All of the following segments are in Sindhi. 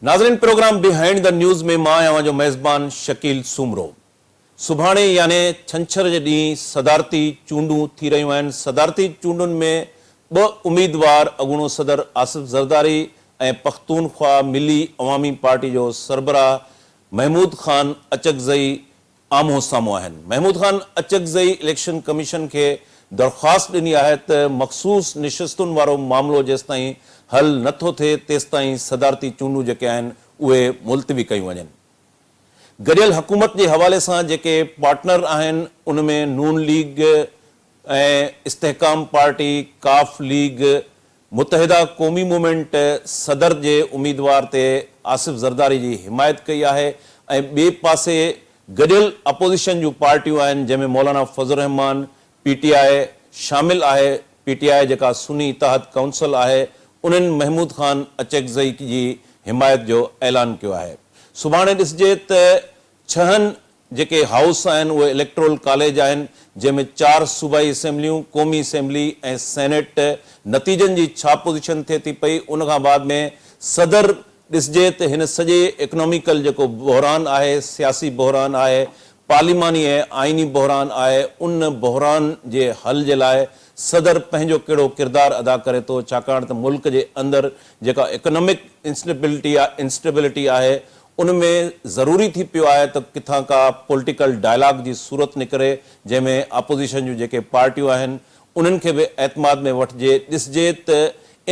ناظرين پروگرام بيهائنڊ the news ۾ مان آهيان اوهان جو ميزبان شڪيل سومرو. سڀاڻي يعني ڇنڇر جي ڏينهن صدارتي چونڊون ٿي رهيون آهن. صدارتي چونڊن ۾ ٻه اميدوار اڳوڻو صدر آصف زرداري ۽ پختونخوا ملي عوامي پارٽي جو سربراهه محمود خان اچڪزئي آمهون سامهون آهن. محمود خان اچڪزئي اليڪشن ڪميشن کي درخواست ڏني آهي ته مخصوص نشستن وارو معاملو جيستائين حل نه ٿو ٿئي تيستائين صدارتي چونڊون جيڪي آهن اهي ملتوي ڪيون وڃن. گڏيل حڪومت جي حوالي سان جيڪي پارٽنر آهن ان ۾ نون ليگ ۽ استحڪام پارٽي، قاف ليگ، متحده قومي موومينٽ صدر جي اميدوار تي آصف زرداري جي حمايت ڪئي آهي ۽ ٻئي پاسي گڏيل اپوزيشن جون پارٽيون آهن جنهن ۾ مولانا فضل الرحمان، پي ٽي آء، شامل آهي، پي ٽي آء جيڪا سني اتحاد ڪائونسل آهي انهن محمود خان اچڪزئي جي حمايت جو اعلان ڪيو آهي. سڀاڻي ڏسجي ته ڇهن جيڪي هائوس آهن اهي اليڪٽرول ڪاليج آهن جنهن ۾ چار صوبائي اسيمبليون، قومي اسيمبلي ۽ سينيٽ نتيجن جي ڇا پوزيشن ٿئي ٿي پئي ان کان بعد ۾ صدر ڏسجي ته هن سڄي اڪناميڪل جيڪو بحران آهي سياسي بحران آهي پارليماني ۽ آئيني بحران آهي ان بحران جي حل جي لاء صدر پنهنجو ڪهڙو ڪردار ادا ڪري ٿو ڇاڪاڻ ته ملڪ جي اندر جيڪا اڪنامڪ انسٽيبلٽي آهي ان ۾ ضروري ٿي پيو آهي ته ڪٿان ڪا پوليٽيڪل ڊائلاگ جي صورت نڪري جنهن ۾ اپوزيشن جون جيڪي پارٽيون آهن انهن کي به اعتماد ۾ وٺجي ڏسجي ته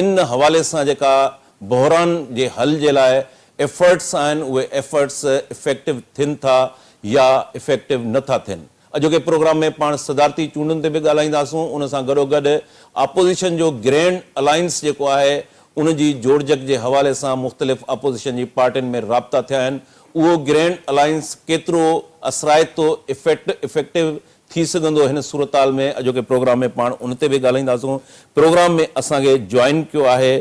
ان حوالي سان جيڪا بحران جي حل جي لاء ايفرٽس آهن اهي ايفرٽس افيڪٽو ٿين ٿا يا افيڪٽو نه ٿا ٿين. اڄوڪي پروگرام ۾ پاڻ صدارتي چونڊن تي به ڳالهائينداسون ان سان گڏوگڏ اپوزيشن جو گرينڊ الائنس جيڪو آهي ان جي جوڙجڪ جي حوالي سان مختلف اپوزيشن جي پارٽين ۾ رابطا ٿيا آهن اهو گرينڊ الائنس ڪيترو اثرائتو افيڪٽو ٿي سگهندو هن صورتحال ۾ اڄوڪي پروگرام ۾ پاڻ ان تي به ڳالهائينداسون پروگرام ۾ اسان کي جوائن ڪيو آهي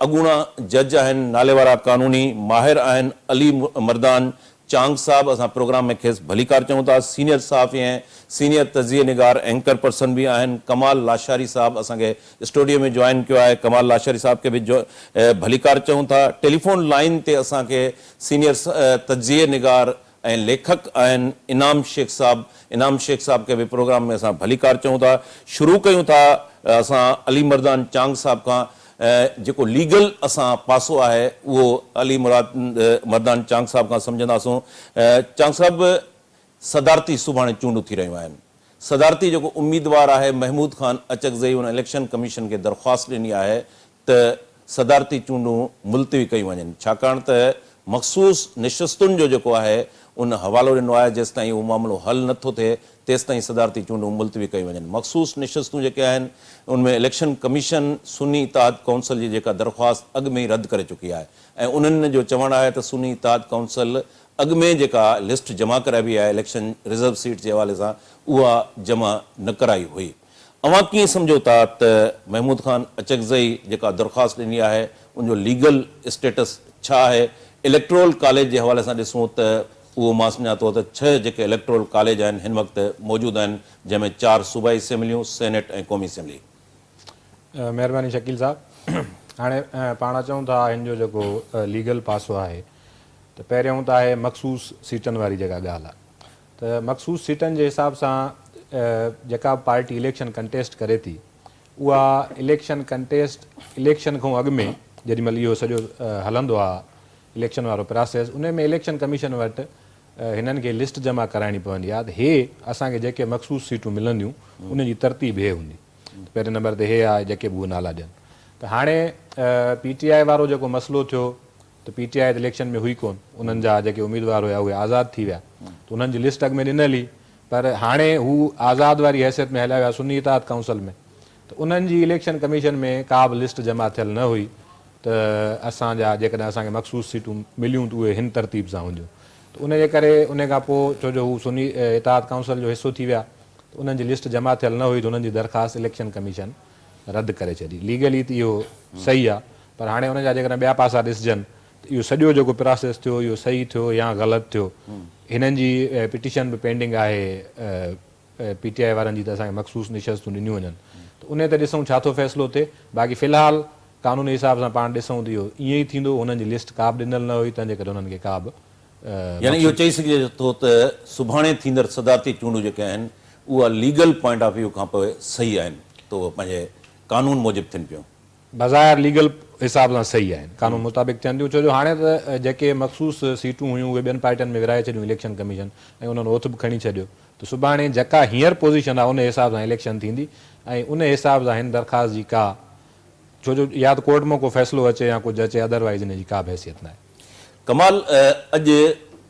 اڳوڻا جج آهن ناليوارا قانوني ماهر آهن علي مردان چانگ صاحب اسان پروگرام ۾ کيس ڀليڪار چئون ٿا، سينيئر صحافي ۽ سينيئر تجزيي نگار اينڪر پرسن به آهن، ڪمال لاشاري صاحب اسان کي اسٽوڊيو ۾ جوائن ڪيو آهي، ڪمال لاشاري صاحب کي به ڀليڪار چئون ٿا، ٽيليفون لائين تي اسان کي سينيئر تجزيي نگار ۽ ليکڪ آهن انعام شيخ صاحب، انعام شيخ صاحب کي به پروگرام ۾ اسان ڀليڪار چئون ٿا، شروع ڪيون ٿا اسان علي مردان چانگ صاحب کان. جيڪو ليگل اسان پاسو آهي اهو علي مراد مردان چانگ صاحب کان سمجهنداسون. چانگ صاحب صدارتي سڀاڻي چونڊون ٿي رهيون آهن. صدارتي جيڪو اميدوار آهي محمود خان اچڪزئي ان اليڪشن ڪميشن کي درخواست ڏني آهي ته صدارتي چونڊون ملتوي ڪيون وڃن ڇاڪاڻ ته مخصوص نشستن جو جيڪو آهي ان حوالو ڏنو آهي جيستائين اهو معاملو حل نه ٿو ٿئي تيستائين صدارتي چونڊون ملتوي ڪيون وڃن. مخصوص نشستون جيڪي آهن ان ۾ اليڪشن ڪميشن سني اتحاد ڪائونسل جي جيڪا درخواست اڳ ۾ ئي رد ڪري چڪي آهي ۽ انهن جو چوڻ آهي ته سني اتحاد ڪائونسل اڳ ۾ جيڪا لسٽ جمع ڪرائبي آهي اليڪشن رزرو سيٽ جي حوالي سان اها جمع نه ڪرائي هئي. اوهان ڪيئن سمجهو ٿا ته محمود خان اچڪزئي جيڪا درخواست ڏني آهي ان جو ليگل اسٽيٽس ڇا آهي؟ اليڪٽرول ڪاليج جي حوالي سان ڏسون ته اهو مان سمجهان ٿو ته ڇهه جيڪي اليڪٽرول ڪاليج آهن هن وقت موجود آهن جنهن ۾ چار صوبائي اسيمبليون، سينيٽ ۽ قومي اسيمبلي. مهرباني شڪيل صاحب. هاڻي پاڻ اچون ٿا هن جو جيڪو ليگل پاسو آهي ته پهريون ته آهي مخصوص سيٽن واري جيڪا ڳالهه آهي ته مخصوص سيٽن جي حساب سان جيڪا به پارٽي اليڪشن ڪنٽيسٽ ڪري ٿي اها اليڪشن ڪنٽيسٽ اليڪشن کان اڳ ۾ جيڏي مهل اهو سڄو هلندو آهي اليڪشن وارو پراسيس ان ۾ اليڪشن ڪميشن وٽ هنن کي لسٽ جمع ڪرائڻي پوندي آهي ته هي اسان کي جيڪي مخصوص سيٽون ملنديون ان جي ترتيب هي هوندي ته پهرين نمبر تي هي آهي جيڪي به اهي نالا ڏين ته هاڻي پي ٽي آء وارو جيڪو مسئلو ٿيو ته پي ٽي آء ته اليڪشن ۾ هئي ڪون انهن جا جيڪي اميدوار هيا اهي آزاد ٿي ويا ته انهن جي لسٽ اڳ ۾ ڏنل هئي پر هاڻي هو آزاد واري حيثيت ۾ هليا ويا سني اتحاد ڪائونسل ۾ ته انهن جي اليڪشن ڪميشن ۾ ڪا به لسٽ جمع ٿيل نه هئي ته اسان جا جيڪڏهن اسان کي مخصوص سيٽون مليون ته اهي هن ترتيب سان هونديون ته ان جي ڪري ان کان پوء ڇو جو هو سني اتحاد ڪائونسل جو حصو ٿي ويا ته انهن جي لسٽ جمع ٿيل نه هئي ته انهن جي درخواست اليڪشن ڪميشن رد ڪري ڇڏي. ليگلي ته اهو صحيح آهي پر هاڻي ان جا جيڪڏهن ٻيا پاسا ڏسجن ته اهو سڄو جيڪو پراسيس ٿيو اهو صحيح ٿيو يا غلط ٿيو هنن جي پٽيشن به پينڊنگ آهي پي ٽي آء وارن جي ته اسان کي مخصوص نشستون ڏنيون وڃن ته انهي تي ڏسون ڇا ٿو فيصلو ٿئي باقي في الحال قانوني حساب سان پاڻ ڏسون ته اهو ائين ئي ٿيندو، هنن جي لسٽ ڪا به ڏنل نه هئي، تنهن جي ڪري هنن کي ڪا به يعني اهو چئي سگهجي ٿو ته سڀاڻي ٿيندڙ صدارتي چونڊون جيڪي آهن اها ليگل پوائنٽ آف ويو کان پوء صحيح آهن ته اهي پنهنجي قانون موجب ٿين پيون. بظاهر ليگل حساب سان صحيح آهن، قانون مطابق ٿين ٿيون، ڇو جو هاڻي ته جيڪي مخصوص سيٽون هيون اهي ٻين پارٽين ۾ ورهائي ڇڏيون اليڪشن ڪميشن ۽ انهن اوٿ به کڻي ڇڏيو ته سڀاڻي جيڪا هينئر پوزيشن آهي ان حساب سان اليڪشن ٿيندي ۽ ان حساب سان هن درخواست جي ڪا ڇو جو يا ته ڪورٽ مان ڪو فيصلو اچي يا ڪجهه اچي ادروائيز ان جي ڪا به حيثيت ناهي. ڪمال اڄ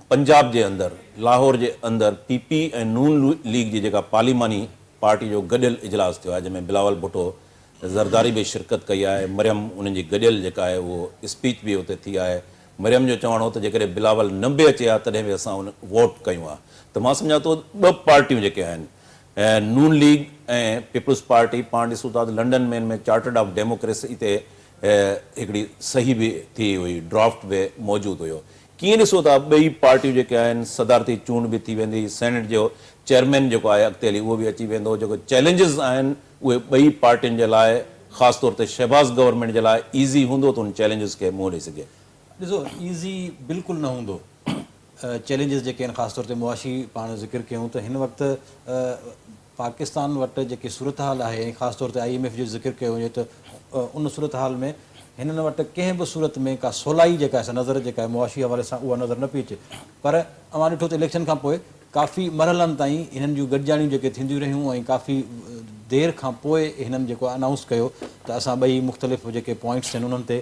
پنجاب جي اندر لاهور جي اندر پي پي ۽ نون ليگ جي جيڪا پارليماني پارٽي جو گڏيل اجلاس ٿيو آهي جنهن ۾ بلاول ڀٽو زرداري به شرڪت ڪئي آهي مريم انهن جي گڏيل جيڪا آهي اهو اسپيچ به اتي ٿي آهي مريم جو چوڻ هو ته جيڪڏهن بلاول نه به اچي ها تڏهن به اسان ان ووٽ ڪيون ها ته مان سمجهان ٿو ٻه پارٽيون جيڪي آهن نون ليگ ۽ پيپلز پارٽي پاڻ ڏسون ٿا ته London ۾ in ۾ chartered of democracy تي هڪڙي صحيح به ٿي هئي ڊرافٽ به موجود هيو ڪيئن ڏسو ٿا ٻئي پارٽيون جيڪي آهن صدارتي چونڊ به ٿي ويندي سينيٽ جو چيئرمين جيڪو آهي اڳتي هلي اهو به اچي ويندو جيڪو چئلينجز آهن اهي ٻئي پارٽين جي لاء خاص طور تي شهباز گورنمينٽ جي لاء ايزي هوندو ته ان چئلينجز کي منهن ڏئي سگهي. ڏسو ايزي بلڪل نه هوندو چئلينجز جيڪي آهن خاص طور تي معاشي پاڻ ذڪر ڪيون ته هن وقت پاڪستان وٽ جيڪي صورتحال آهي ۽ خاص طور تي I M F جو ذڪر ڪيو وڃي ته ان صورتحال ۾ هنن وٽ ڪنهن به صورت ۾ ڪا سولائي جيڪا آهي سا نظر جيڪا آهي معاشي حوالي سان اها نظر نه پئي اچي پر اوهان ڏٺو ته اليڪشن کان پوء ڪافي مرحلن تائين هنن جون گڏجاڻيون جيڪي ٿينديون رهيون ۽ ڪافي دير کان پوء هنن جيڪو انائونس ڪيو ته اسان ٻئي مختلف جيڪي پوائنٽس آهن انهن تي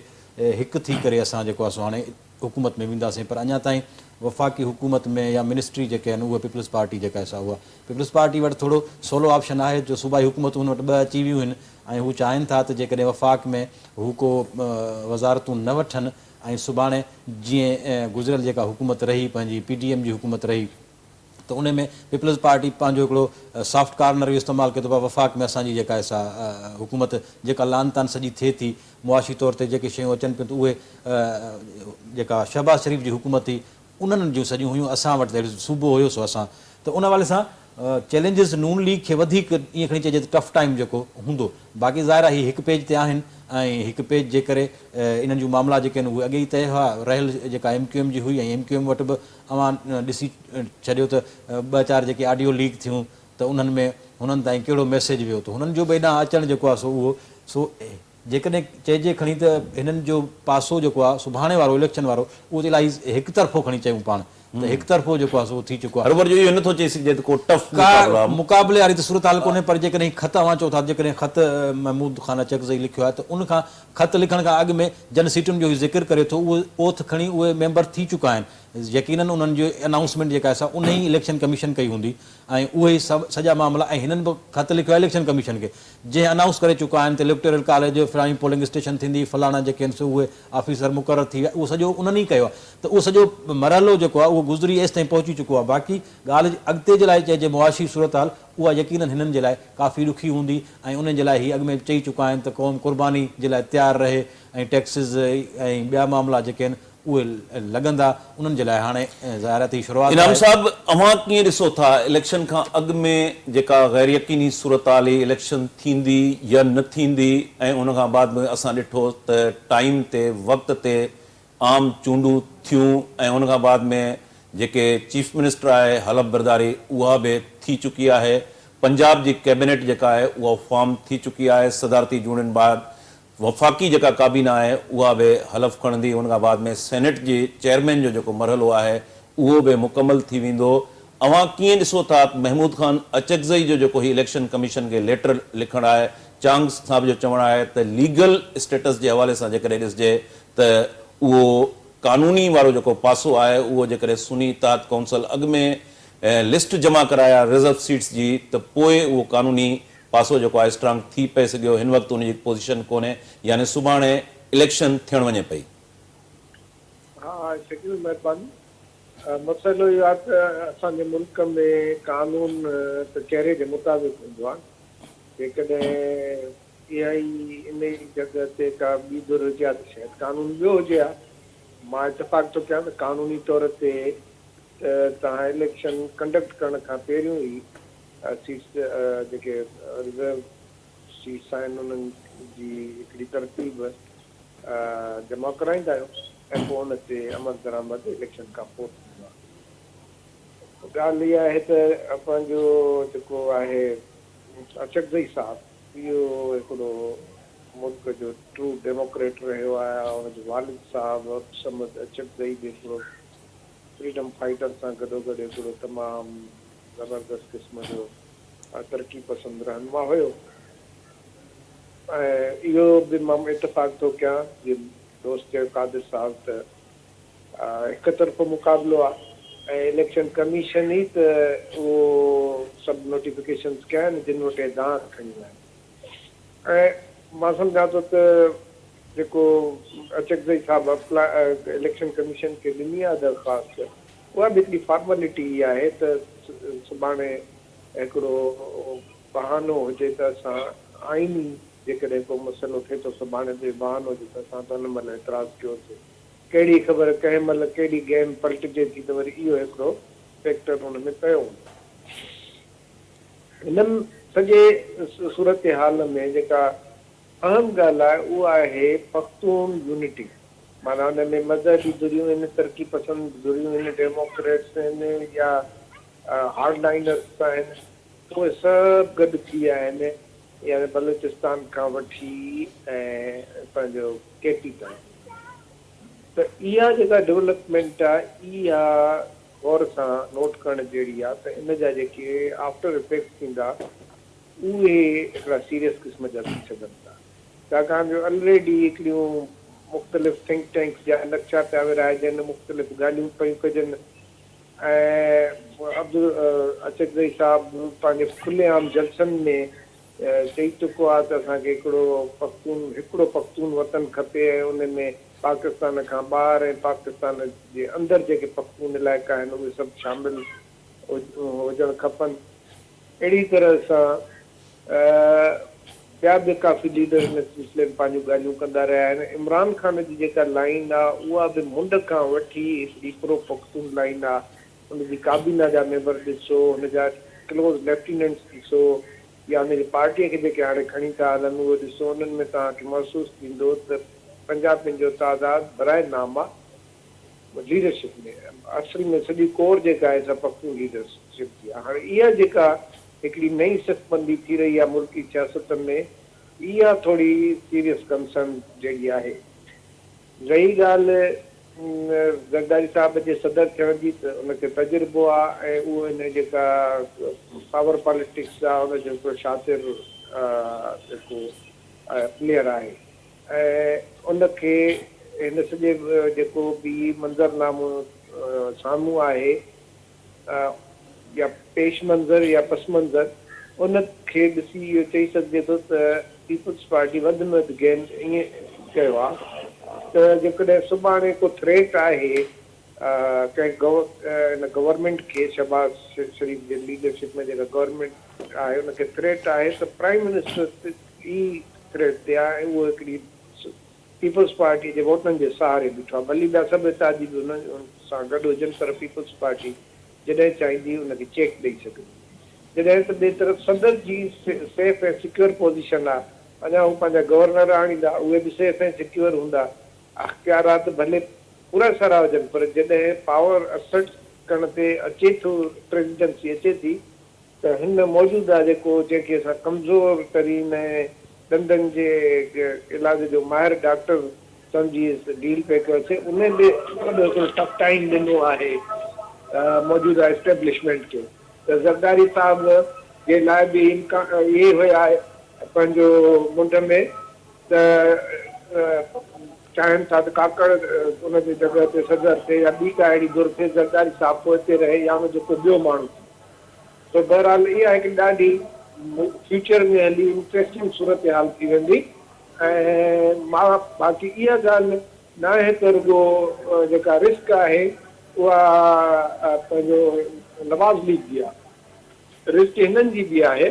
هڪ ٿي ڪري اسان جيڪو آهي سو هاڻي حڪومت ۾ وينداسين پر اڃا تائين وفاقي حڪومت ۾ يا منسٽري جيڪي آهن اهي پيپلز پارٽي جيڪا آهي سا اها پيپلز پارٽي وٽ ٿورو سولو آپشن آهي جو صوبائي حڪومتون هن وٽ ٻه اچي ويون آهن ۽ هو چاهين ٿا ته جيڪڏهن وفاق ۾ هو ڪو وزارتون نه وٺن ۽ سڀاڻي جيئن گذريل جيڪا حڪومت رهي پنهنجي پي ڊي ايم جي حڪومت رهي ته ان ۾ پيپلز پارٽي پنهنجو هڪڙو سافٽ ڪارنر اهو استعمال ڪيو ته بابا وفاق ۾ اسان جي جيڪا آهي سا حڪومت جيڪا لان تان سڄي ٿئي ٿي معاشي طور تي جيڪي شيون اچن پيون ته اهي جيڪا شهباز شريف جي حڪومت هئي انهن جون سڄيون هيون اسان وٽ ته اهڙو صوبو هيو سو اسان ته ان حوالي سان چئلينجز نون ليگ کي وڌيڪ ائين کڻي چئجي ته ٽف ٽائيم جيڪو هوندو باقي ظاهر آهي هي هڪ پيج تي آهن ۽ هڪ پيج جي ڪري انهن جون معاملا جيڪي آهن اهي اڳي ئي طئي هئا رهيل جيڪا ايم ڪيو ايم جي هئي ۽ ايم ڪيو ايم وٽ به اوهان ڏسي ڇڏيو ته ٻه چار جيڪي آڊيو ليڪ ٿيون ته انهن ۾ هنن تائين ڪهڙو ميسيج ويو ته هنن جو به هيڏانهن اچڻ جيڪو آهي سو اهو سو جيڪڏهن چئجي کڻي ته هنن جو پاسو جيڪو آهي سڀاڻي وارو اليڪشن وارو اهو ته الاهي هڪ طرفو کڻي چئون پاڻ ته هڪ طرفو جيڪو آهي سو ٿي چڪو آهي. هروڀرو اهو نٿو چئي سگهجي ته ڪو ٽف مقابلو آهي. مقابلي واري ته صورتحال ڪونهي پر جيڪڏهن خط اوهان چئو ٿا ته جيڪڏهن خط محمود خان اچڪزئي لکيو آهي ته ان کان خط لکڻ کان اڳ ۾ جن سيٽن جو هي ذڪر ڪري ٿو اهي اوٿ کڻي اهي ميمبر ٿي چڪا آهن يقينن انهن جي انائونسمينٽ جيڪا آهي سا انهي اليڪشن ڪميشن ڪئي هوندي ۽ اهي ئي سڀ سڄا معاملا ۽ هنن به خط لکيو آهي اليڪشن ڪميشن کي جنهن انائونس ڪري چڪا آهن ته اليڪٽورل ڪاليج فلاڻي پولنگ اسٽيشن ٿيندي فلاڻا جيڪي آهن سو اهي آفيسر مقرر ٿي ويا اهو سڄو انهن ئي ڪيو آهي ته اهو سڄو مرحلو جيڪو آهي اهو گذري ايستائين پهچي چڪو آهي باقي ڳالهه اڳتي جي لاء چئجي معاشي صورتحال اها يقينن هنن جي لاء ڪافي ڏکي هوندي ۽ انهن جي لاء هي اڳ ۾ چئي چڪا آهن ته قوم قرباني جي لاء تيار رهي ۽ ٽيڪسز ۽ ٻيا معاملا جيڪي آهن اهي لڳندا انهن جي لاء هاڻي ظاهر آهي ته هي شروعات انعام آهي. صاحب اوهان ڪيئن ڏسو ٿا اليڪشن کان اڳ ۾ جيڪا غير يقيني صورتحال هئي اليڪشن ٿيندي يا نه ٿيندي ۽ ان کان بعد ۾ اسان ڏٺو ته ٽائيم تي وقت تي عام چونڊون ٿيون ۽ ان کان بعد ۾ جيڪي چيف منسٽر آهي حلف برداري اها به ٿي چڪي آهي پنجاب جي ڪيبينيٽ جيڪا آهي اها فارم ٿي چڪي آهي صدارتي چونڊن بعد وفاقي جيڪا ڪابينا آهي اها به حلف کڻندي ان کان بعد ۾ سينيٽ جي چيئرمين جو جيڪو مرحلو آهي اهو به مڪمل ٿي ويندو. اوهان ڪيئن ڏسو ٿا ته محمود خان اچڪزئي جو جيڪو هي اليڪشن ڪميشن کي ليٽر لکڻ آهي چانگ صاحب جو چوڻ آهي ته ليگل اسٽيٽس جي حوالي سان جيڪڏهن ڏسجي ته اهو قانوني وارو جيڪو پاسو آهي اهو جيڪڏهن سني اتحاد ڪائونسل اڳ ۾ لسٽ جمع ڪرائي آهي ريزرو سيٽس جي ته پوء اهو قانوني پاسو جيڪو آهي اسٽرانگ ٿي پئي سگهيو هن وقت ان جي پوزيشن ڪونهي يعني سڀاڻي اليڪشن ٿيڻ وڃي پئي. ها شڪيل مهرباني مسئلو اهو آهي ته اسان جي ملڪ ۾ قانون ته چهري جي مطابق هوندو آهي جيڪڏهن اها ئي ان ئي جڳهه تي ڪا ٻي ڌر هجي ها ته شايد قانون ٻيو هجي ها مان اتفاق ٿو ڪيان ته قانوني طور تي ته توهان اليڪشن ڪنڊڪٽ ڪرڻ کان پهريون ئي سيٽس جيڪي رزرو سيٽس آهن انهن جي هڪڙي ترتيب جمع ڪرائيندا آهيون ۽ پوء ان تي عملدرآمد اليڪشن کان پوء ٿيندو آهي. ڳالهه اها آهي ته پنهنجو جيڪو آهي اچڪزئي صاحب اهو هڪڙو ملڪ جو ٽرو ڊيموڪريٽ رهيو آهي، ان جو والد صاحب عبدالصمد اچڪزئي به هڪڙو فريڊم فائٽر سان گڏوگڏ هڪڙو تمام زبردست قسم جو ترقي پسند رهنما هيو ۽ اهو به مان اتفاق ٿو ڪيان جيئن دوست چيو قادر صاحب ته هڪ طرفو مقابلو آ ۽ اليڪشن ڪميشن ئي ته اهو سڀ نوٽيفڪيشنز ڪيا آهن جن وٽ اهي دانهن کڻي ويا آهن ۽ مان سمجهان ٿو ته جيڪو اچڪزئي صاحب اليڪشن ڪميشن کي ڏني آ درخواست اها به هڪڙي فارملٽي ئي آهي ته سڀاڻي هڪڙو بهانو هجي ته اسان آئيني جيڪڏهن ڪو مسئلو ٿئي ٿو سڀاڻي ته اهو بهانو هجي ته اسان ته ان مهل اعتراض ڪيوسي. ڪهڙي خبر ڪنهن مهل ڪهڙي گيم پلٽجي ٿي ته وري اهو هڪڙو فيڪٽر ان ۾ پيو هوندو. هن سڄي صورتحال ۾ جيڪا اهم ڳالهه آهي اها آهي پختون يونٽي معنيٰ ان ۾ مذهبي ڌريون آهن، ترقي پسند ڌريون آهن، ڊيموڪريٽس آهن يا هارڊ لائنرز آهن اهي سڀ گڏ ٿي ويا آهن يعني بلوچستان کان وٺي ۽ پنهنجو ڪي پي تائين ته اها جيڪا ڊولپمينٽ آهي اها غور سان نوٽ ڪرڻ جهڙي آهي ته ان جا جيڪي آفٽر افيڪٽس ٿيندا اهي هڪڙا سيريس قسم جا ٿي سگهن ٿا ڇاڪاڻ جو الريڊي هڪڙيون مختلف ٿنڪ ٽينڪس جا نقشا پيا ورهائجن مختلف ڳالهيون پيون ڪجن ۽ عبدل اچڪزئي صاحب پنهنجي کلي عام جلسن ۾ چئي چڪو آهي ته اسان کي هڪڙو پختون هڪڙو پختون وطن کپي ۽ ان ۾ پاڪستان کان ٻاهر ۽ پاڪستان جي اندر جيڪي پختون علائقا آهن اهي سڀ شامل هجڻ کپن. اهڙي طرح سان ٻيا به ڪافي ليڊر ان سلسلي ۾ پنهنجون ڳالهيون ڪندا رهيا آهن. عمران خان جي جيڪا لائين آ اها به منڍ کان وٺي هڪڙي پرو پختون لائين آ. ان جي ڪابينا جا ميمبر ڏسو، هن جا ڪلوز ليفٽيننٽس ڏسو يا هن جي پارٽيء کي جيڪي هاڻي کڻي ٿا هلن اهو ڏسو انهن ۾ توهان کي محسوس ٿيندو ته پنجابين جو تعداد برائي نام آ. ليڊرشپ ۾ اصل ۾ سڄي ڪور جيڪا آهي سا پختون ليڊرشپ جي آهي. هاڻي اها جيڪا هڪڙي نئين صف بندي ٿي رهي آهي ملڪي سياست ۾ اها ٿوري سيريس ڪنسرن جهڙي آهي. رهي ڳالهه زرداري صاحب جي صدر ٿيڻ جي ته ان کي تجربو آهي ۽ اهو ان جيڪا پاور پاليٽڪس آهي ان جو هڪڙو شاطر جيڪو پليئر آهي. ۽ ان کي هن سڄي جيڪو به منظرنامو سامهون آهي يا پيش منظر يا پس منظر ان کي ڏسي اهو چئي سگهجي ٿو ته پيپلز پارٽي وڌ ۾ وڌ گين ائين ڪيو آهي ته جيڪڏهن سڀاڻي ڪو ٿريٽ آهي ڪنهن هن گورنمينٽ کي شهباز شريف جي ليڊرشپ ۾ جيڪا گورنمينٽ آهي ان کي ٿريٽ آهي ته پرائيم منسٽر ئي ٿريٽ تي آهي ۽ اهو هڪڙي پيپلز پارٽي جي ووٽن جي سهاري بيٺو آهي ڀلي ٻيا سڀ اتحادي به ان سان گڏ هجن پر پيپلز پارٽي جڏهن چاهيندي ان کي چيڪ ڏئي سگهندي جڏهن ته ٻئي طرف صدر جي سيف ۽ سيڪيور پوزيشن آهي اڃا هو پنهنجا گورنر آڻيندا اهي به سيف ۽ سيڪيور هوندا اختيارات ڀلي پورا سارا هجن پر جڏهن پاور اسرٽ ڪرڻ تي اچي ٿو پريزيڊنسي اچي ٿي ته هن موجوده جيڪو جنهن کي اسان ڪمزور ترين ۽ ڏندن جي علاج جو ماهر ڊاڪٽر سمجهي ڊيل پئي ڪيوسين ان به وڏو هڪڙو ٽف ٽائيم ڏنو آهي موجوده اسٽيبلشمينٽ کي ته زرداري صاحب جي لاء به امڪان اهي هيا پنهنجو منڍ ۾ ته چاهين ٿا ته ڪاڪڙ ان جي جڳهه تي صدر ٿئي يا ٻي ڪا اهڙي ڌر ٿئي زرداري صاحب پوئتي رهي يا ان جو ڪو ٻيو ماڻهو ٿئي. سو بهرحال اها هڪ ڏاڍي فيوچر ۾ هلي انٽريسٽنگ صورتحال ٿي ويندي ۽ مان باقي اها ڳالهه ناهي ته رڳو جيڪا رسڪ آهي اها پنهنجو نواز ليگ جي آهي رسڪ هنن جي به آهي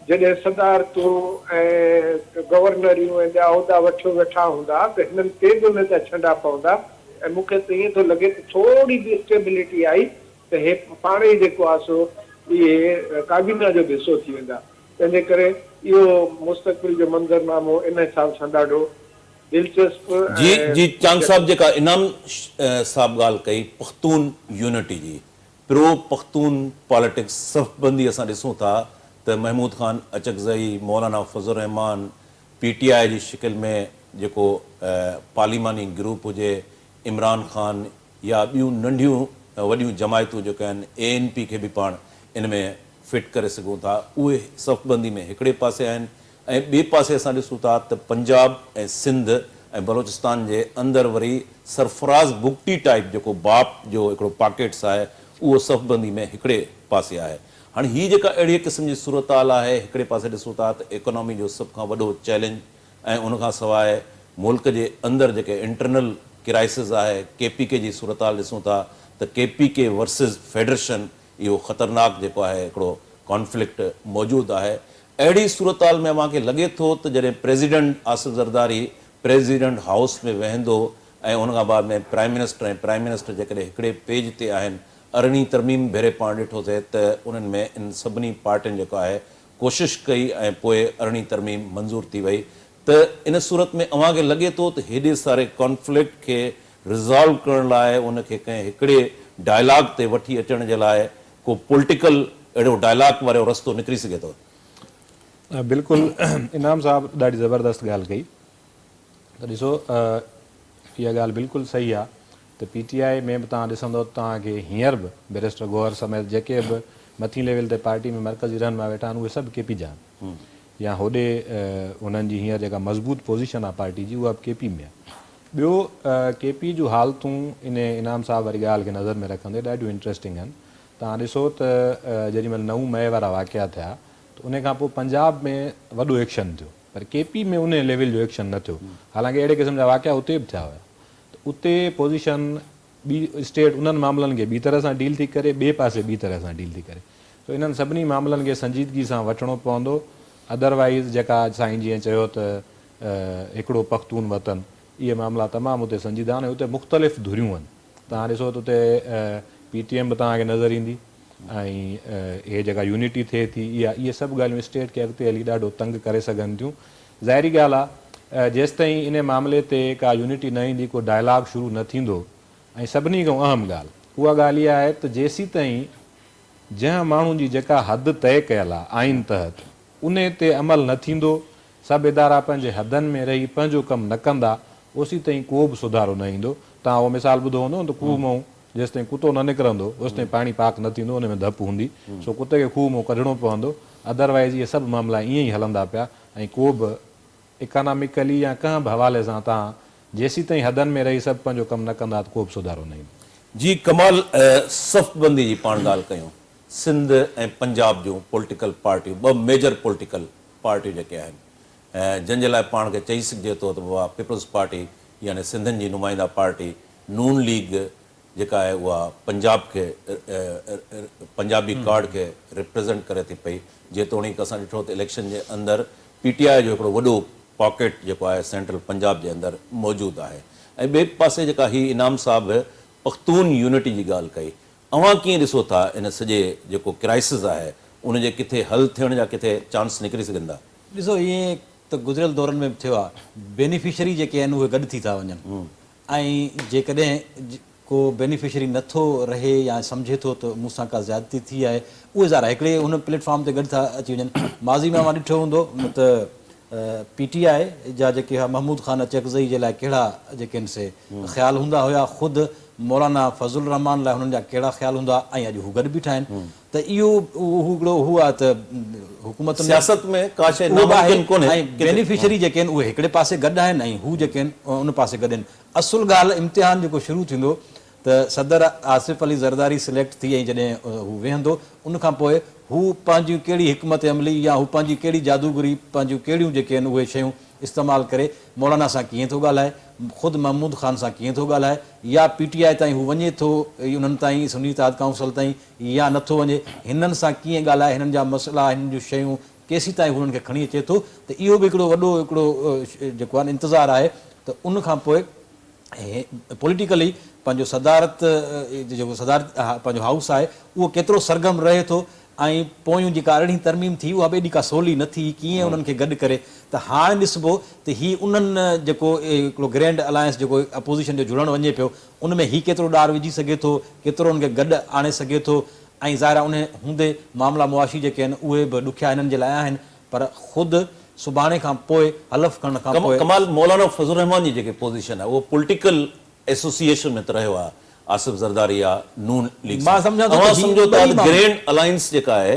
جڏهن صدارتون ۽ گورنريون ۽ ٻيا عهدا وٺيو ويٺا هوندا ته هنن تي به ان جا ڇنڊا پوندا ۽ مون کي ته ائين ٿو لڳي ته ٿوري به اسٽيبلٽي آئي ته هي پاڻ ئي جيڪو آهي سو اهي ڪابينا جو به حصو ٿي ويندا. تنهن جي ڪري اهو مستقبل جو منظرنامو ان حساب سان ڏاڍو دلچسپ جي ۽ جي چانگ صاحب جيڪا انعام صاحب ڳالهه ڪئي پختون يونٽي جي پرو پختون پاليٽڪس صف بندي اسان ڏسون ٿا ته Mahmood Khan Achakzai, Maulana Fazl ur Rehman, P T I جي شڪل ۾ جيڪو پارليماني گروپ هجي، عمران خان يا ٻيون ننڍيون وڏيون جماعتون جيڪي آهن اي اين پي کي به پاڻ ان ۾ فٽ ڪري سگهون ٿا اهي صف بندي ۾ هڪڙي پاسي آهن ۽ ٻئي پاسي اسان ڏسون ٿا ته پنجاب ۽ سنڌ ۽ بلوچستان جي اندر وري سرفراز بگٽي ٽائيپ جيڪو باپ جو هڪڙو پاڪيٽس آهي اهو صف بندي ۾ هڪڙي پاسي آهي. هاڻي هي جيڪا اهڙي قسم جي صورتحال آهي هڪڙي پاسي ڏسون ٿا ته ايڪانامي جو سڀ کان وڏو چئلينج ۽ ان کان سواء ملڪ جي اندر جيڪي انٽرنل ڪرائسز آهي ڪي پي ڪي جي صورتحال ڏسون ٿا ته K P K versus federation اهو خطرناڪ جيڪو آهي هڪڙو ڪانفلڪٽ موجود آهي. اهڙي صورتحال ۾ اوهان کي لڳي ٿو ته جڏهن president Asif Zardari president house ۾ ويهندو ۽ ان کان بعد ۾ پرائم منسٽر ۽ پرائم منسٽر جيڪڏهن هڪڙي پيج تي آهن ارڙهين ترميم ڀيري پاڻ ڏٺوسي ته انهن ۾ ان سڀني پارٽين جيڪو آهي ڪوشش ڪئي ۽ پوء ارڙهين ترميم منظور ٿي وئي ته ان صورت ۾ اوهان کي لڳي ٿو ته هيڏي ساري ڪانفلڪٽ کي ريزالو ڪرڻ لاء ان کي ڪنهن هڪڙي ڊائلاگ تي وٺي اچڻ جي لاء ڪو پوليٽيڪل اهڙو ڊائلاگ وارو رستو نڪري سگهي ٿو؟ بلڪل انعام صاحب ڏاڍي زبردست ڳالهه ڪئي ته ڏسو اها ڳالهه بلڪل صحيح آهي ته پي ٽي آء ۾ به توهان ڏسندو ته توهان کي هينئر به بئريسٽر گوهر سميت جيڪي به مٿين ليول تي پارٽي ۾ مرڪزي رهنما ويٺا آهن اهي سڀ ڪي پي جا آهن يا هوڏي انهن جي هينئر جيڪا مضبوط پوزيشن آهي پارٽي جي اها به ڪي پي ۾ آهي. ٻيو ڪي پي جون حالتون انهي انعام صاحب واري ڳالهه کي نظر ۾ رکندي ڏاڍيون انٽريسٽنگ آهن. توهان ڏسو ته جيڏي مهل 9 مئي وارا واقعا ٿيا ته انهي کان پوء پنجاب ۾ وڏو ايڪشن ٿيو پر ڪي پي ۾ انهي ليول جو ايڪشن نه ٿيو حالانڪه اهڙي قسم جا واقعا اتي به ٿيا هيا ته اتي پوزيشن ٻي اسٽيٽ انهن معاملن کي ٻي طرح سان ڊيل ٿي ڪري ٻئي پاسي ٻي طرح سان ڊيل ٿي ڪري سو انهن سڀني معاملن کي سنجيدگي سان وٺڻو پوندو ادر وائيز جيڪا سائين جيئن چيو ته هڪڙو پختون وطن اهي معاملا تمام اتي سنجيده آهن ۽ اتي مختلف ڌريون آهن توهان ڏسو ته اتي پي ٽي ايم به توهان کي نظر ايندي ۽ هي جيڪا يونٽي ٿئي ٿي اها اهي سڀ ڳالهيون اسٽيٽ کي اڳتي هلي ڏاڍو تنگ ڪري سگهن ٿيون ظاهري ڳالهه آهي جيستائين انهي معاملي تي ڪا يونٽي نه ايندي ڪو ڊائلاگ شروع نه ٿيندو ۽ سڀني کان اهم ڳالهه اها ڳالهه اها آهي ته جيسيتائين جنهن ماڻهو جي جيڪا حد طئي ڪيل آهي آئين تحت انهي تي عمل نه ٿيندو، سڀ ادارا پنهنجي حدن ۾ رهي پنهنجو ڪم نه ڪندا، اوسيتائين ڪو به سڌارو نه ايندو. توهان اهو مثال ٻڌو هوندو نه ته کوهه مئون جيستائين ڪتو نه نڪرندو، اوستائين پاڻي پاڪ نه ٿيندو، ان ۾ ڌپ هوندي، سو ڪتي کي کوهه مئون ڪڍڻو پوندو، ادر وائيز اهي سڀ معاملا ائين ئي هلندا پيا ۽ ڪو به اڪاناميڪلي يا ڪنهن به حوالي سان توهان جيسيتائين حدن ۾ رهي سڀ پنهنجو ڪم نه ڪندا ته ڪو به سڌارو نه ايندو. جي ڪمال صف بندي جي پاڻ ڳالهه ڪيون سنڌ ۽ پنجاب جون پوليٽيڪل پارٽيون ٻه ميجر پوليٽيڪل پارٽيون جيڪي آهن جن جي لاء پاڻ کي چئي سگهجي ٿو ته بابا پيپلز پارٽي يعني سنڌين جي نمائنده پارٽي نون ليگ جيڪا آهي اها پنجاب کي پنجابي ڪارڊ کي ريپريزنٽ ڪري ٿي پئي جيتوڻيڪ اسان ڏٺو ته اليڪشن جي اندر پي ٽي آء جو هڪڙو وڏو پاڪيٽ جيڪو آهي سينٽرل پنجاب جي اندر موجود آهي ۽ ٻئي پاسي جيڪا هي انعام صاحب پختون يونٽي جي ڳالهه ڪئي اوهان ڪيئن ڏسو ٿا ان سڄي جيڪو ڪرائسز آهي ان جي ڪٿي حل ٿيڻ جا ڪٿي چانس نڪري سگهن ٿا؟ ڏسو ائين ته گذريل دورن ۾ به ٿيو آهي بينيفشري جيڪي آهن اهي گڏ ٿي ٿا وڃن ۽ جيڪڏهن ڪو بينيفشري نه ٿو رهي يا سمجهي ٿو ته مون سان ڪا زيادتي ٿي آهي اهي ظاهر آهي هڪڙي ان پليٽ فارم تي گڏ ٿا اچي وڃن ماضي ۾ اوهان ڏٺو هوندو ته پي ٽي آء جا جيڪي هئا محمود خان اچڪزئي جي لاء ڪهڙا جيڪي آهن سي خيال هوندا هيا خود مولانا فضل الرحمان لاء هنن جا ڪهڙا خيال هوندا ۽ اڄ هو گڏ بيٺا آهن ته اهو هو هڪڙو هو آهي ته حڪومتن ۾ سياست ۾ ڪا شيء اهو به آهي ناممڪن ڪونهي ۽ بينيفشري جيڪي آهن اهي هڪڙي پاسي گڏ آهن ۽ هو جيڪي آهن ان پاسي گڏ آهن اصل ڳالهه امتحان جيڪو شروع ٿيندو ته صدر آصف علي زرداري سليڪٽ ٿي ۽ جڏهن هو ويهندو ان کان پوء هو پنهنجي ڪهڙي حڪمت عملي يا هو پنهنجي ڪهڙي جادوگري پنهنجون ڪهڙيون جيڪي آهن اهي شيون استعمال ڪري مولانا سان ڪيئن ٿو ڳالهائي خود محمود خان سان ڪيئن ٿو ڳالهائي يا پي ٽي آء تائين هو وڃي ٿو انهن تائين سني اتحاد ڪائونسل تائين يا نه ٿو وڃي هنن سان ڪيئن ڳالهائي هنن جا مسئلا هنن جون شيون ڪيسيتائين هو انهن کي کڻي اچي ٿو ته اهو به هڪڙو وڏو هڪڙو جيڪو آهي انتظار آهي ته ان کان پوء پوليٽيڪلي پنهنجو صدارت جيڪو صدارت پنهنجو هائوس آهي اهو ڪيترو سرگرم رهي ٿو ۽ پويون جيڪا ارڙهين ترميم ٿي اها به ايڏي ڪا سولي نه ٿي ڪيئن انهن کي گڏ ڪري ته هاڻ ڏسبو ته هي انهن جيڪو هڪڙو گرينڊ الائنس جيڪو اپوزيشن جو جڙڻ وڃي پيو ان ۾ هي ڪيترو ڏار وجهي سگهي ٿو ڪيترو ان کي گڏ آڻي سگهي ٿو ۽ ظاهر آهي ان هوندي معاملا معاشي جيڪي آهن اهي به ڏکيا هنن جي لاء آهن پر خود سڀاڻي کان پوء حلف کڻڻ کان پوء. ڪمال مولانا فضل الرحمان جي جيڪي پوزيشن آهي اهو پوليٽيڪل ايسوسيئيشن ۾ ته رهيو آهي آصف زرداري يا نون ليگ مان سان سمجهان ٿو ته اوهان هي سمجهو ٿا ٻئي ته گرينڊ الائنس جيڪا آهي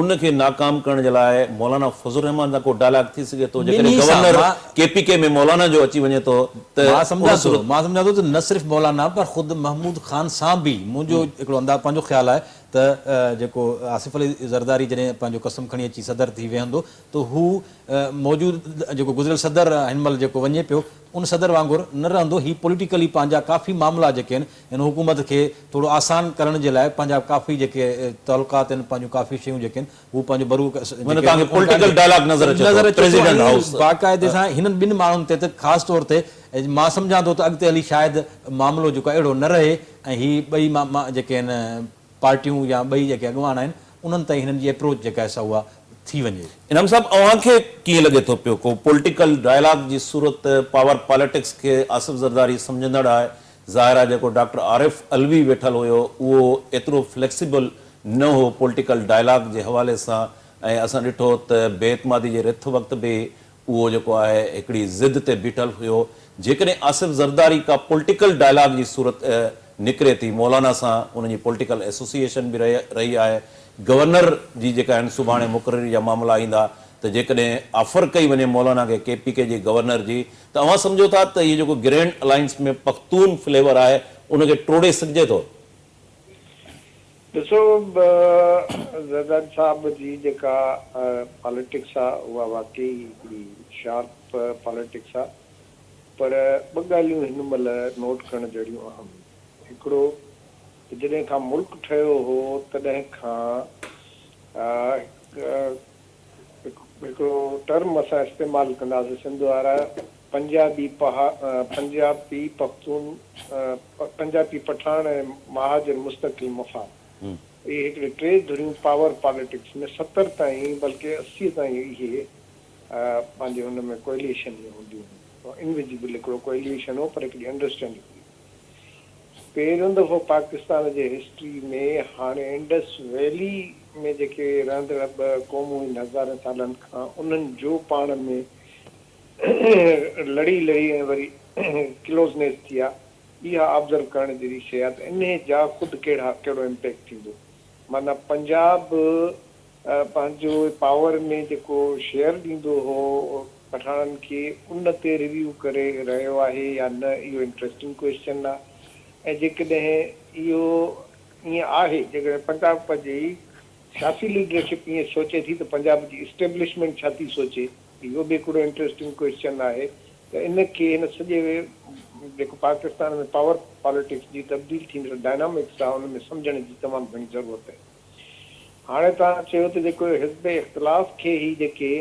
ان کي ناڪام ڪرڻ جي لاء مولانا فضل الرحمان سان ڪو ڊائلاگ ٿي سگهي ٿو جيڪڏهن ٻنهي سان گورنر مان ڪي پي ڪي ۾ مولانا جو اچي وڃي ٿو ته مان ان سمجهان ٿو صورت مان سمجهان ٿو ته نه صرف مولانا پر خود محمود خان سان به منهنجو هڪڙو انداز پنهنجو خيال آهي ته جيڪو آصف علي زرداري جڏهن پنهنجو قسم کڻي اچي صدر ٿي ويهندو ته هو موجود جيڪو گذريل صدر هن مهل جيڪو وڃي پيو ان صدر وانگر نه رهندو هي پوليٽيڪلي پنهنجا ڪافي معاملا جيڪي آهن هن حڪومت کي ٿورو آسان ڪرڻ جي لاء پنهنجا ڪافي جيڪي تعلقات آهن پنهنجون ڪافي شيون جيڪي آهن هو پنهنجو برو معنيٰ توهان کي پوليٽيڪل ڊائلاگ نظر اچي نظر ٿو اچي ٿو پريزيڊنٽ ۽ هائوس باقاعدي سان هنن ٻن ماڻهن تي ته خاص طور تي مان سمجهان ٿو ته اڳتي هلي شايد معاملو جيڪو آهي اهڙو نه رهي ۽ هي ٻئي جيڪي آهن پارٽيون يا ٻئي جيڪي اڳواڻ آهن انهن تائين هنن جي ايپروچ جيڪا آهي سا اها ٿي وڃي. انعام صاحب اوهان کي ڪيئن لڳي ٿو پيو ڪو پوليٽيڪل ڊائلاگ جي صورت پاور پاليٽڪس کي آصف زرداري سمجهندڙ آهي ظاهر آهي جيڪو ڊاڪٽر عارف علوي ويٺل هيو اهو ايترو فليڪسيبل نه هو پوليٽيڪل ڊائلاگ جي حوالي سان ۽ اسان ڏٺو ته بي اعتمادي جي رٿ وقت به اهو جيڪو آهي هڪڙي ضد تي بيٺل هيو. جيڪڏهن آصف زرداري ڪا پوليٽيڪل ڊائلاگ جي صورت نڪري ٿي، مولانا سان ان جي پوليٽيڪل ايسوسيئيشن به رهي آهي، گورنر جي جيڪا آهن سڀاڻي مقرري جا معاملا ايندا ته جيڪڏهن آفر ڪئي وڃي مولانا کي ڪي پي ڪي جي گورنر جي ته اوهان سمجهو ٿا ته هي جيڪو گرينڊ الائنس ۾ پختون فليور آهي ان کي ٽوڙي سگهجي ٿو؟ ڏسو زرداري صاحب جي جيڪا پاليٽڪس آ اها واقعي هڪڙي شارپ پاليٽڪس آ پر ٻه ڳالهيون هن مهل نوٽ ڪرڻ جهڙيون اهم هڪڙو ته جڏهن کان ملڪ ٺهيو هو تڏهن کان هڪڙو ٽرم اسان استعمال ڪندا هئاسين سنڌ وارا پنجابي پها پنجابي پختون پنجابي پٺاڻ ۽ مهاجر مستقل مفاد اهي هڪڙي ٽي ڌريون پاور پاليٽڪس ۾ 70 تائين بلڪه 80 تائين اهي پنهنجي ان ۾ ڪوئليشن ۾ هونديون هيون انويزيبل هڪڙو ڪوئليشن هو پر هڪڙي انڊرسٽينڊنگ هئي. پهريون دفعو پاڪستان جي هسٽري ۾ هاڻي انڊس ويلي ۾ جيڪي رهندڙ ٻه قومون آهن هزارين سالن کان انهن جو پاڻ ۾ لڙي لڙي ۽ وري ڪلوزنيس ٿي آ اها آبزرو ڪرڻ جهڙي شيء آ ته انهي جا خود ڪهڙا ڪهڙو امپيڪٽ ٿيندو معنيٰ پنجاب پنهنجو پاور ۾ جيڪو شيئر ڏيندو هو پٺاڻن کي ان تي ريويو ڪري رهيو آهي يا نه اهو انٽريسٽنگ ڪوئسچن آهي ۽ جيڪڏهن اهو ائين آهي جيڪڏهن پنجاب جي سياسي ليڊرشپ ائين سوچي ٿي ته پنجاب جي اسٽيبلشمينٽ ڇا ٿي سوچي اهو به هڪڙو انٽريسٽنگ ڪوئسچن آهي ته ان کي هن سڄي جيڪو پاڪستان ۾ پاور پاليٽڪس جي تبديل ٿيندڙ ڊائنامڪس آهي ان ۾ سمجهڻ جي تمام گهڻي ضرورت آهي. هاڻي توهان چيو ته جيڪو حزب اختلاف کي هي جيڪي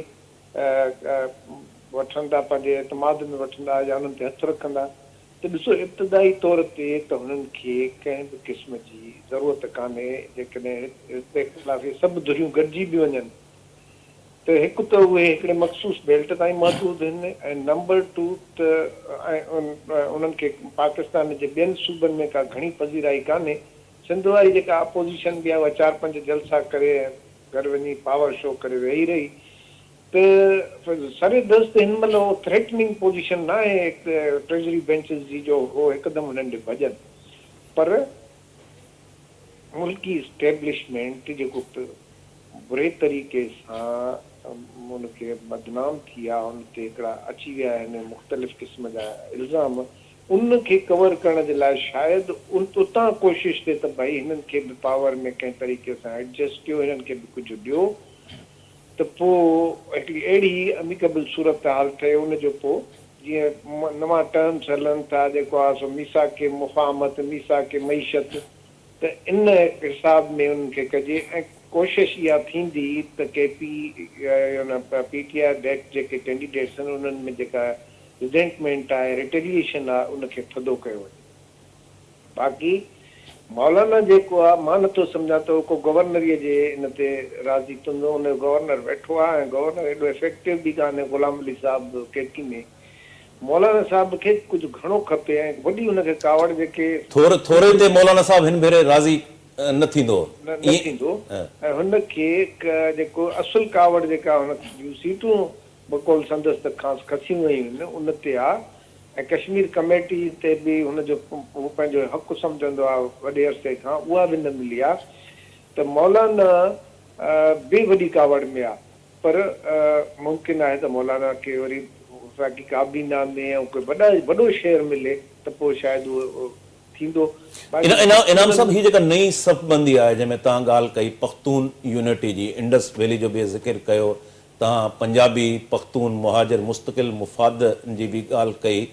وٺندا پنهنجي اعتماد ۾ وٺندا يا انهن تي هٿ رکندا ته ڏسو ابتدائي طور تي ته هنن کي ڪنهن به قسم جي ضرورت ڪانهي جيڪڏهن حزب اختلاف جي سڀ ڌريون گڏجي به وڃن ته هڪ ته اهي هڪڙي مخصوص بيلٽ تائين محدود هن ۽ نمبر ٽو ته ۽ انهن کي پاڪستان جي ٻين صوبن ۾ ڪا گهڻي پذيرائي ڪانهي سنڌ واري جيڪا اپوزيشن به آهي اها چار پنج جلسا ڪري ۽ گهر وڃي پاور شو ڪري ويهي رهي ته سر دست هن مهل اهو ٿريٽننگ پوزيشن نه آهي ٽريزري بينچز جي جو هو هڪدم هنن ڏي ڀڄن پر ملڪي اسٽيبلشمينٽ جيڪو بري طريقي سان ان کي بدنام ٿي آ ان تي هڪڙا اچي ويا آهن مختلف قسم جا الزام ان کي ڪور ڪرڻ جي لاء شايد اتان ڪوشش ٿئي ته ڀئي هنن کي به پاور ۾ ڪنهن طريقي سان ايڊجسٽ ڪيو هنن کي به ڪجهه ڏيو ته پوء هڪڙي اهڙي اميڪبل صورتحال ٺهي ان جو پوء جيئن نوان ٽرمس هلن ٿا جيڪو آهي سو ميثاق مفاهمت ميثاق معيشت ته ان حساب ۾ انهن کي ڪجي ۽ ڪوشش اها ٿيندي ته ڪي پي يا پي ٽي آء بيڪ جيڪي ڪينڊيڊيٽس آهن انهن ۾ جيڪا ريزينٽمينٽ آهي، ريٽيليئيشن آهي، ان کي ٿڌو ڪيو وڃي. باقي مولانا جيڪو آ مان نٿو سمجهان ته هو ڪو گورنريء جي ان تي راضي ٿيندو، ان جو گورنر ويٺو آ ۽ گورنر ايڏو افيڪٽو به ڪانهي غلام علي صاحب ڪي پي ۾ مولانا صاحب کي ڪجهه گهڻو کپي ۽ وڏي ان کي ڪاوڙ جيڪي ٿور ٿوري تي مولانا صاحب هن ڀيري راضي نه ٿيندو نه نه ٿيندو ۽ هن کي جيڪو اصل ڪاوڙ جيڪا هن جون سيٽون بقول سندس ته کانئس کسيون ويون آهن ان تي آ ۽ ڪشمير ڪميٽي تي به هن جو هو پنهنجو حق سمجهندو آ وڏي عرصي کان اها به نه ملي آ ته مولانا به وڏي ڪاوڙ ۾ آ پر ممڪن آهي ته مولانا کي وري وفاقي ڪابينا ۾ ۽ ڪوئي وڏا وڏو شيئر ملي ته پوء شايد اهو ٿيندو باقي انعام صاحب هي جيڪا نئين صف بندي آهي جنهن ۾ توهان ڳالهه ڪئي پختون يونٽي جي انڊس ويلي جو به ذڪر ڪيو توهان پنجابي، پختون، مهاجر مستقل مفاد جي به ڳالهه ڪئي.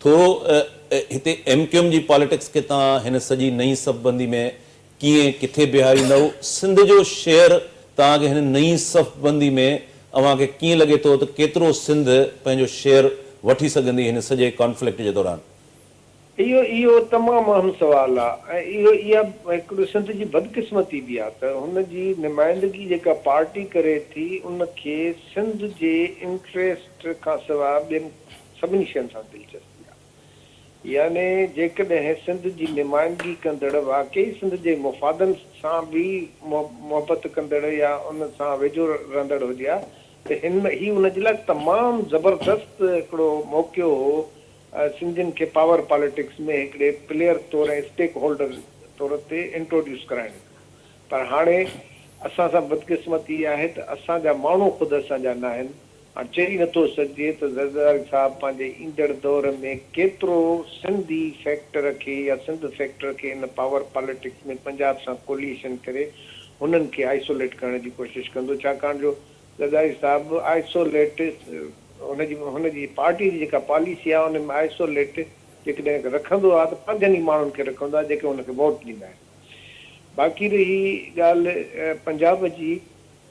ٿورو هتي ايم ڪيو ايم جي پاليٽڪس کي توهان هن سڄي نئين صف بندي ۾ ڪيئن ڪٿي بيهاريندؤ؟ سنڌ جو شيئر توهان کي هن نئين صف بندي ۾ اوهان کي ڪيئن لڳي ٿو ته ڪيترو سنڌ پنهنجو شيئر وٺي سگهندي هن سڄي ڪانفلڪٽ جي دوران؟ اهو اهو تمام اهم سوال آ ۽ اهو اها هڪڙو سنڌ جي بدقسمتي به آ ته هن جي نمائندگي جيڪا پارٽي ڪري ٿي ان کي سنڌ جي انٽريسٽ کان سواء ٻين سڀني شين سان دلچسپي آ يعني جيڪڏهن سنڌ جي نمائندگي ڪندڙ واقعي سنڌ جي مفادن سان به محبت ڪندڙ يا ان سان ويجهو رهندڙ هجي ها ته هن هي ان جي لاء تمام زبردست هڪڙو موقعو هو سنڌين کي پاور پاليٽڪس ۾ هڪڙي پليئر طور ۽ اسٽيڪ هولڊر طور تي انٽروڊيوس ڪرائڻ جو پر هاڻي اسان سان بدقسمتي اها آهي ته اسان جا ماڻهو خود اسان جا ناهن. هاڻ چئي نٿو سگهجي ته زرداري صاحب پنهنجي ايندڙ دور ۾ ڪيترو سنڌي فيڪٽر کي يا سنڌ فيڪٽر کي ان پاور پاليٽڪس ۾ پنجاب سان ڪوليشن ڪري هنن کي آئسوليٽ ڪرڻ جي ڪوشش ڪندو ڇاڪاڻ جو زرداري صاحب آئسوليٽ هن جي هن جي پارٽي جي جيڪا پاليسي آهي ان ۾ آئسوليٽ جيڪڏهن رکندو آهي ته پنهنجن ئي ماڻهن کي رکندو آهي جيڪي هن کي ووٽ ڏيندا آهن. باقي رهي ڳالهه پنجاب جي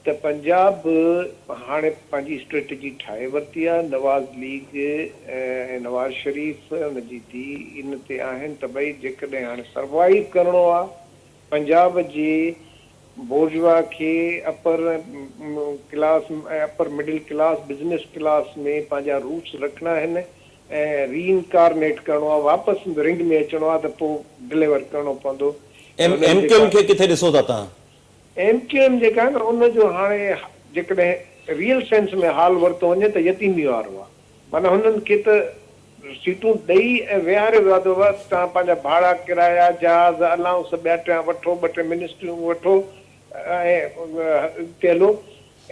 ته پنجاب هاڻي پنهنجي اسٽريٽجي ٺاهي ورتي آهي نواز ليگ ۽ نواز شريف ان جي ڌي ان تي آهن ته ڀئي جيڪڏهن هاڻي سروائيو ڪرڻو آهي پنجاب جي بورجوا کي upper class ۽ upper middle class, business class ۾ پنهنجا روٽس رکڻا آهن ۽ ري انڪارنيٽ ڪرڻو آهي، واپس رنگ ۾ اچڻو آهي ته پوء ڊليور ڪرڻو پوندو ۽ ايم انهن ڪيو ايم جيڪا کي ڪٿي ڏسو ٿا توهان؟ ايم ڪيو ايم جيڪا آهي نه ان جو هاڻي جيڪڏهن ريئل سينس ۾ حال ورتو وڃي ته يتيمي وارو آهي معنيٰ هنن کي ته سيٽون ڏئي ۽ ويهاريو ويو آهي ته بابا توهان پنهنجا ڀاڙا، ڪرايا، جهاز، الائونس ٻيا ٽيا وٺو، ٻه ٽي منسٽريون وٺو ۽ اڳتي هلو.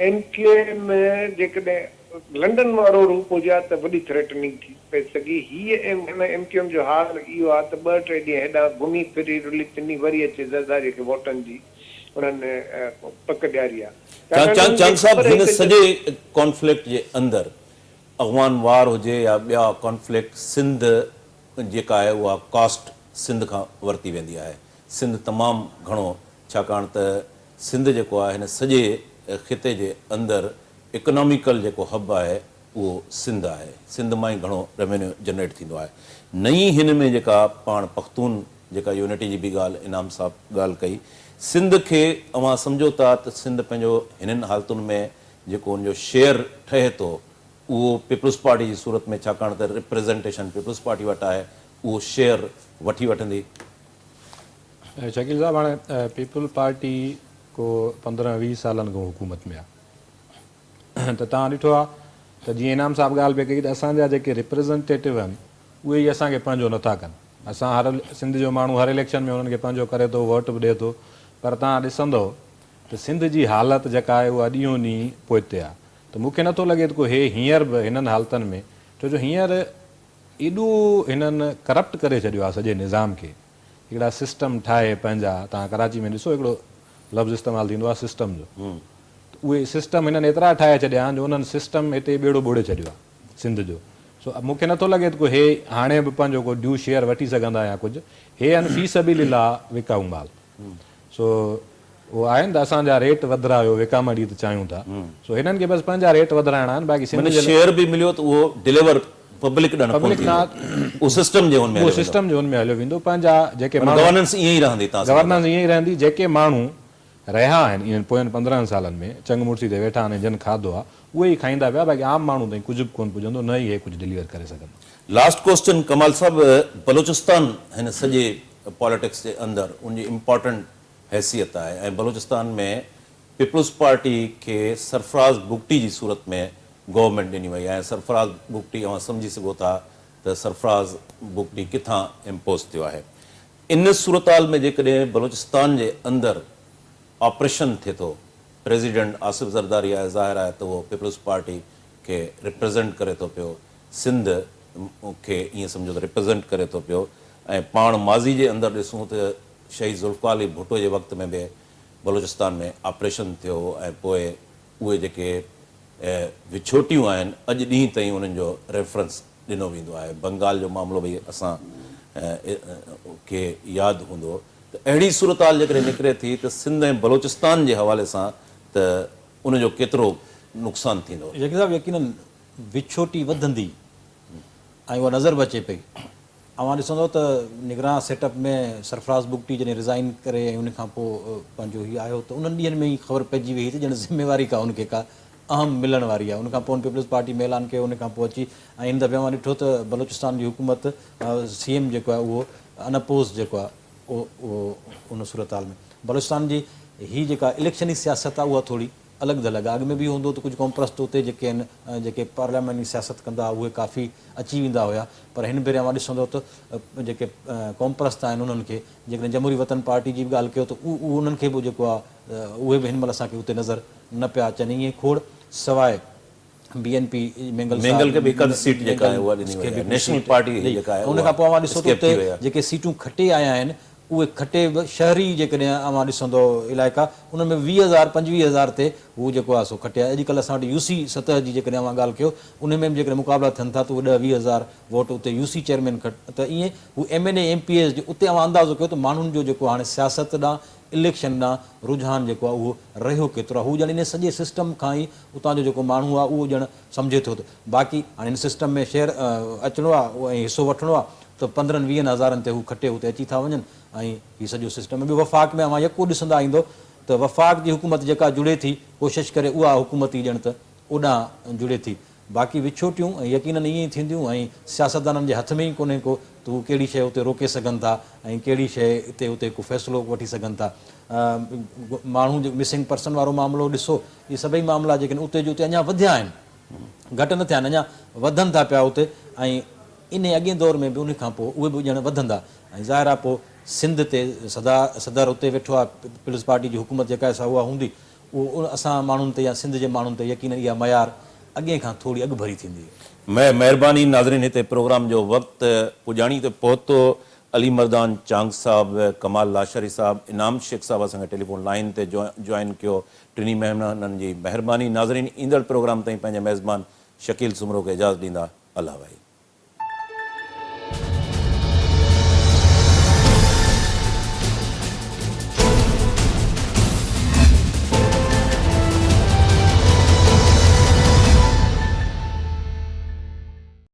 ايم ڪيو ايم جيڪڏهن لنڊن وارو روپ هجي ها ته وڏي ٿريٽننگ ٿي پئي سگهي. هيء هن ايم ڪيو ايم جو حال اهو آهي ته ٻه ٽي ڏينهن هيڏانهن گهمي ڦري رلي پني وري اچي زرداريء کي ووٽن جي انهن پڪ ڏياري آهي. ڇاڪاڻ ته انهن کي چانگ صاحب خبر آهي هن ته سڄي ڪانفلڪٽ جي اندر اغوان وار هجي يا ٻيا ڪانفلڪٽ سنڌ جيڪا آهي اها ڪاسٽ سنڌ کان ورتي ويندي آهي سنڌ تمام گهڻو ڇاڪاڻ ته سنڌ جيڪو آهي هن سڄي خطي جي اندر اڪناميڪل جيڪو حب آهي اهو سنڌ آهي سنڌ مان ئي گهڻو ريونيو جنريٽ ٿيندو آهي نئين هن ۾ جيڪا پاڻ پختون جيڪا يونٽي جي به ڳالهه انعام صاحب ڳالهه ڪئي سنڌ کي اوهان سمجهو ٿا ته سنڌ پنهنجو هنن حالتن ۾ جيڪو ان جو شيئر ٺهي ٿو اهو پيپلز پارٽي جي صورت ۾ ڇاڪاڻ ته ريپريزنٽيشن پيپلز پارٽي وٽ آهي اهو شيئر وٺي وٺندي. شڪيل صاحب هاڻي پيپلز پارٽي ڪو 15 20 سالن کان حڪومت ۾ آهي ته توهان ڏٺو آهي ته جيئن انعام صاحب ڳالهه پئي ڪئي ته اسان جا جيڪي ريپريزنٽيٽو آهن اهي ئي اسان کي پنهنجو نٿا ڪن اسان هر سنڌ جو ماڻهو هر اليڪشن ۾ انهن کي پنهنجو ڪري ٿو ووٽ به ڏئي ٿو پر توهان ڏسندو ته سنڌ جي حالت جيڪا آهي اها ڏينهون ڏينهن پوئتي آهي ته مون کي نٿو لڳي ته ڪو هي هينئر به هنن حالتن ۾ ڇو جو هينئر ايڏو هنن ڪرپٽ ڪري ڇڏيو آهي سڄي نظام کي هڪڙا سسٽم ٺاهي پنهنجا توهان ڪراچي ۾ ڏسو هڪڙو لفظ استعمال ٿيندو آهي سسٽم جو ته اهي سسٽم هنن ايترا ٺاهي ڇڏيا آهن جو انهن سسٽم هتي ٻيڙو ٻوڙي ڇڏيو آهي سنڌ جو سو مون کي نٿو لڳي ته ڪو هي هاڻي به پنهنجو ڪو ڊيو شيئر وٺي سگهندا يا ڪجهه هي آهن في سبيل الله وڪائو مال سو اهو آهن ته اسان جا ريٽ وڌرايو وڪامڻ ڏي ته چاهيون ٿا سو هنن کي بس پنهنجا ريٽ وڌرائڻا آهن باقي سنڌ معنيٰ جي شيئر به مليو ته اهو ڊليور پبلڪ ڏانهن ڪونه ٿيندو. اهو سسٽم جي ان ۾ هليو ويندو. اهو سسٽم جي ان ۾ هليو ويندو. پنهنجا جيڪي ماڻهو. گورننس ائين ئي رهندي تان. گورننس ائين ئي رهندي. جيڪي ماڻهو رهيا آهن انهن پوين 15 سالن ۾ چڱ مڙسي تي ويٺا آهن ۽ جن کاڌو آهي اهي ئي کائيندا پيا باقي عام ماڻهو تائين ڪجهه به ڪونه پڄندو نه ئي هي ڪجهه ڊليور ڪري سگهندا. لاسٽ ڪوسچن ڪمال صاحب بلوچستان هن سڄي پاليٽڪس جي اندر ان جي امپارٽنٽ حيثيت آهي ۽ بلوچستان ۾ پيپلز پارٽي کي سرفراز بگٽي جي صورت ۾ گورنمينٽ ڏني وئي آهي ۽ سرفراز بگٽي اوهان سمجهي سگهو ٿا ته سرفراز بگٽي ڪٿان امپوز ٿيو آهي. ان صورتحال ۾ جيڪڏهن بلوچستان جي اندر آپريشن ٿئي ٿو پريزيڊنٽ آصف زرداري آهي ظاهر آهي ته اهو پيپلز پارٽي کي ريپريزنٽ ڪري ٿو پيو سنڌ کي ائين سمجهو ته ريپريزنٽ ڪري ٿو پيو ۽ پاڻ ماضي جي اندر ڏسون ته شهيد ذوالفقار علي ڀٽو جي وقت ۾ به بلوچستان ۾ آپريشن ٿيو هو ۽ پوء اهي جيڪي وڇوٽيون آهن اڄ ڏينهن تائين انهن جو ريفرنس ڏنو ويندو آهي. بنگال جو معاملو به اسان کي ياد هوندو ته اهڙي صورتحال جيڪڏهن نڪري ٿي ته سنڌ ۽ بلوچستان جي حوالي سان ته ان جو ڪيترو نقصان ٿيندو؟ شڪيل صاحب يقينن وڇوٽي وڌندي ۽ اها نظر به اچي پئي. اوهان ڏسندو ته نگران سيٽ اپ ۾ سرفراز بگٽي جڏهن ريزائن ڪري ۽ ان کان پوء پنهنجو هي آيو ته انهن ڏينهن ۾ ئي خبر پئجي وئي ته ڄڻ ذميواري ڪا ان کي ڪا اهم ملڻ واري آهي. ان کان پوء هن پيپلز پارٽي ۾ اعلان ڪيو ان کان پوء اچي ۽ هن دفعي اوهان ڏٺو ته بلوچستان جي حڪومت سي ايم جيڪو آهي اهو ان اپوز جيڪو آهي اهو ان صورتحال ۾ بلوچستان جي هي جيڪا اليڪشني سياست آهي اها ٿوري الڳ ڌلڳ آهي. اڳ ۾ به اهو هوندو هو ته ڪجهه قومپرست اتي جيڪي آهن جيڪي پارلياماني سياست ڪندا هئا اهي ڪافي اچي ويندا هيا پر هن ڀيري اوهان ڏسندو ته جيڪي قومپرست آهن انهن کي جيڪڏهن جمهوري وطن پارٽي جي به ڳالهه ڪيو ته انهن کي به جيڪو آهي اهي به هن مهل اسان کي اتي نظر نه پيا اچن ائين کوڙ سواء بي اين پي مينگل صاحب مينگل کي به هڪ اڌ سيٽ جيڪا آهي اها ڏني وئي آهي نيشنل پارٽي جيڪا آهي ان کان پوء اوهان ڏسو ته اتي جيڪي سيٽون کٽي آيا آهن اهي کٽي به شهري جيڪڏهن اوهان ڏسندو علائقا انهن ۾ 20 هزار 25 هزار تي هو جيڪو آهي سو کٽي آيا اڄڪلهه اسان وٽ يو سي سطح جي جيڪڏهن اوهان ڳالهه ڪيو انهي ۾ به جيڪڏهن مقابلا ٿين ٿا ته اهي ڏهه 20 هزار ووٽ اتي يو سي چيئرمين کٽ ته ائين هو M N A M P As جو اتي اوهان اندازو ڪيو ته ماڻهن جو جيڪو هاڻي سياست ڏانهن اليڪشن ڏانهن رجحان جيڪو آهي اهو رهيو ڪيترو آهي هو ڄڻ انهي سڄي سسٽم کان ئي اتان جو جيڪو ماڻهو آهي اهو ڄڻ سمجهي ٿو ته باقي هاڻي هن سسٽم ۾ شيئر اچڻو آهي ۽ حصو وٺڻو آهي ته پندرهن ويهن هزارن تي هو کٽي اتي اچي ٿا وڃن ۽ هي سڄو سسٽم ٻيو وفاق ۾ اوهان يڪو ڏسندا ايندو ته وفاق جي حڪومت جيڪا جڙي ٿي ڪوشش ڪري اها حڪومت ئي ڄڻ ته اوڏانهن جڙي ٿي باقي وڇوٽيون ۽ يقينن ائين ئي ٿينديون ۽ سياستدانن جي هٿ ۾ ئي ڪونهي ڪو ته هو ڪهڙي شيء اتي روڪي سگهن ٿا ۽ ڪهڙي شيء تي اتي ڪو فيصلو وٺي سگهن ٿا. ماڻهو جيڪو مسنگ پرسن وارو معاملو ڏسو، اهي سڀئي معاملا جيڪي آهن اتي جو اتي اڃا وڌيا آهن، گهٽ نه ٿيا آهن، اڃا وڌن ٿا پيا اتي ۽ انهي اڳئين دور ۾ به انهي کان پوء اهي به ڄڻ وڌندا ۽ ظاهر آهي پوء سنڌ تي صدا صدر اتي ويٺو آهي، پيپلز پارٽي جي حڪومت جيڪا آهي سا اها هوندي. اهو اسان ماڻهن تي يا سنڌ جي ماڻهن تي يقينن اها ميار اڳئين کان ٿوري اڳڀري ٿيندي. مهرباني ناظرين هتي پروگرام جو وقت پڄاڻي تي پهتو علي مردان چانگ صاحب ڪمال لاشاري صاحب انعام شيخ صاحب اسان کي ٽيليفون لائين تي جوائن ڪيو ٽنهي مهمانن جي مهرباني ناظرين ايندڙ پروگرام تائين پنهنجي ميزبان شڪيل سومرو کي اجازت ڏيندا الله واهي.